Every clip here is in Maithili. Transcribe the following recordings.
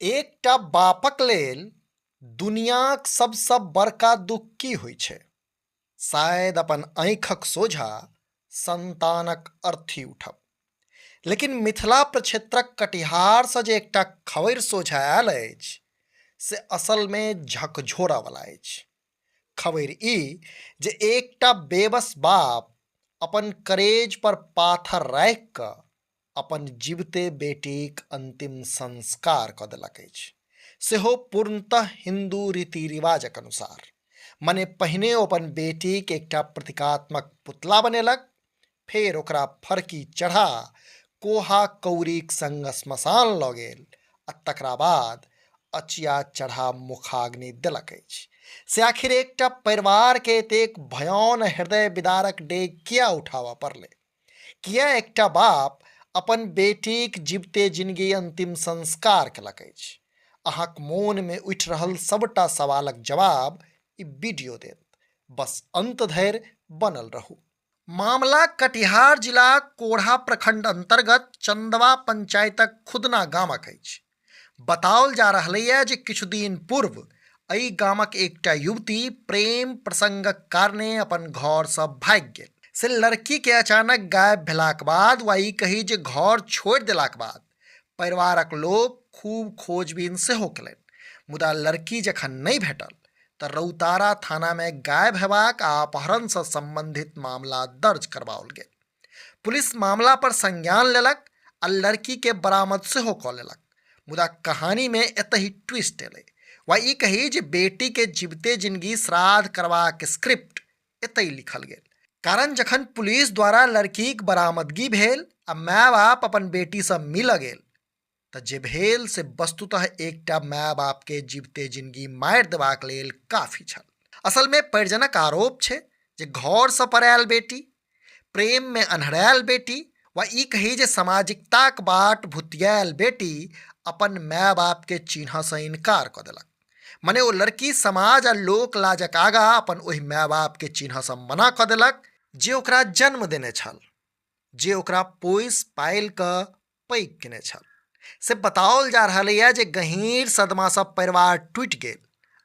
एकटा बापक लेल दुनियाक सबसँ बड़का दुख की होइ छै? शायद अपन आँखिक सोझा संतानक अर्थी उठब। लेकिन मिथिला प्रक्षेत्रक कटिहारसँ जे एकटा खबरि सोझा आयल अछि से असलमे झकझोरऽ वला अछि। खबरि ई जे एकटा बेबस बाप अपन करेज पर पाथर राखि कऽ अपन जीविते बेटीक अंतिम संस्कार कऽ देलक अछि, सेहो पूर्णतः हिन्दू रीति रिवाजक अनुसार। मने पहिने ओ अपन बेटीक एकटा प्रतीकात्मक पुतला बनेलक, फेर ओकरा फरकी चढ़ा कोहा कौरीक संग श्मशान लऽ गेल आ तकरा बाद अचिया चढ़ा मुखाग्नि देलक अछि। से आखिर एकटा परिवारके एतेक भयाउन हृदय विदारक डेग किया उठाबऽ पड़लै? किया एकटा बाप अपन बेटीक जीविते जिनगी अंतिम संस्कार केलक अछि? अहाँक मोनमे उठि रहल सबटा सवालक जवाब ई वीडियो देत। बस अंत धरि बनल रहू। मामला कटिहार जिलाक कोढ़ा प्रखंड अंतर्गत चंदवा पंचायतक खुदना गामक अछि। बताओल जा रहलैए जे किछु दिन पूर्व एहि गामक एकटा युवती प्रेम प्रसंगक कारणे अपन घरसँ भागि गेल। से लड़की के अचानक गायब भेलाक बाद वा ई कही जे घर छोड़ि देलाक बाद परिवारक लोक खूब खोजबीन सेहो केलनि, मुदा लड़की जखन नहि भेटल तऽ रौतारा थानामे गायब हेबाक आ अपहरणसँ संबंधित मामला दर्ज करबाओल गेल। पुलिस मामला पर संज्ञान लेलक आ लड़की के बरामद सेहो कऽ लेलक। मुदा कहानी में एतहि ट्विस्ट एलै वा ई कही जे बेटी के जीवते जिंदगी श्राद्ध करबाक स्क्रिप्ट एतहि लिखल गेल। कारण जखन पुलिस द्वारा लड़कीक बरामदगी भेल आ माय बाप अपन बेटीसँ मिलऽ गेल तऽ जे भेल से वस्तुतः एकटा माय बाप के जीवते जिंदगी मारि देबाक लेल काफी छल। असल में परिजनक आरोप छै जे घरसँ पड़ायल बेटी, प्रेम में अन्हरायल बेटी वा ई कही जे सामाजिकताक बाट भुतियायल बेटी अपन माय बाप के चिन्हसँ इनकार कऽ देलक। मने ओ लड़की समाज आ लोक लाजक आगा अपन ओहि माय बाप के चिन्हसँ मना कऽ देलक जे ओकरा जन्म देने छल, जे ओकरा पोसि पालि कऽ पैघ केने छल। से बताओल जा रहल यऽ जे गहींर सदमासँ परिवार टूटि गेल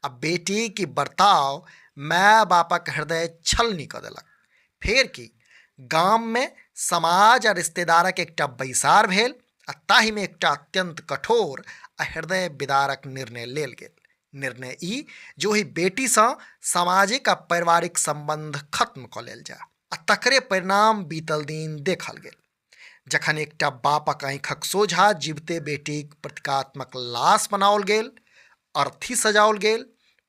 आ बेटी की बर्ताव माय बापक हृदय छलनी कऽ देलक। फेर की, गाममे समाज आ रिश्तेदारक एकटा बैसार भेल आ ताहिमे एकटा अत्यंत कठोर आ हृदय विदारक निर्णय लेल गेल। निर्णय ई जे ओहि बेटीसँ सामाजिक आ पारिवारिक संबंध खत्म कऽ लेल जाय आ तकरे परिणाम बीतल दिन देखल गेल, जखन एकटा बापक आँखिक सोझा जीविते बेटीक प्रतीकात्मक लाश बनाओल गेल, अर्थी सजाओल गेल,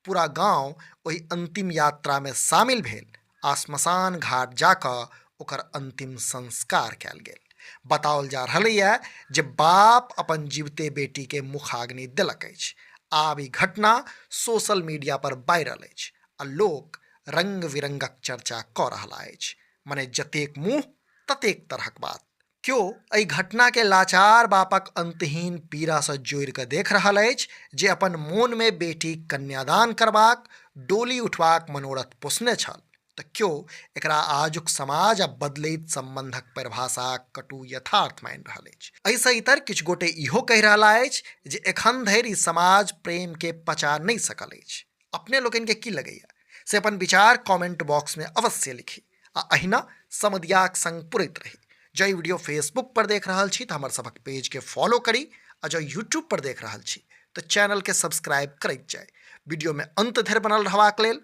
पूरा गांव ओहि अंतिम यात्रा में शामिल भेल आ श्मशान घाट जाकऽ ओकर अंतिम संस्कार कयल गेल। बताओल जा रहलैए जे बाप अपन जीविते बेटी के मुखाग्नि देलक अछि। आब ई घटना सोशल मीडिया पर वायरल अछि आ लोक रंग विरंगक चर्चा कऽ रहला अछि। मने जतेक मुँह ततेक तरहक बात। क्यो एहि घटना के लाचार बापक अंतहीन पीड़ा से जोड़ि कऽ देख रहल अछि जे अपन मोन में बेटी कन्यादान करबाक, डोली उठबाक मनोरथ पोसने छल, तऽ क्यो एकरा आजुक समाज आ बदलैत संबंधक परिभाषाक कटु यथार्थ मानि रहल अछि। एहिसँ इतर किछु गोटे इहो कहि रहला अछि जे एखन धरि ई समाज प्रेम के पचा नहि सकल अछि। अपने लोकनि के की लगैया से अपन विचार कमेंट बॉक्स में अवश्य लिखी आ अहिना समदियाक संग पुरैत रही। जँ ई वीडियो फेसबुक पर देख रहल छी तऽ हमर सभक पेज के फॉलो करी आ जँ यूट्यूब पर देख रहल छी तऽ चैनल के सब्सक्राइब करैत जाय। वीडियो में अंत धरि बनल रहबाक लेल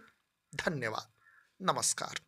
धन्यवाद। नमस्कार।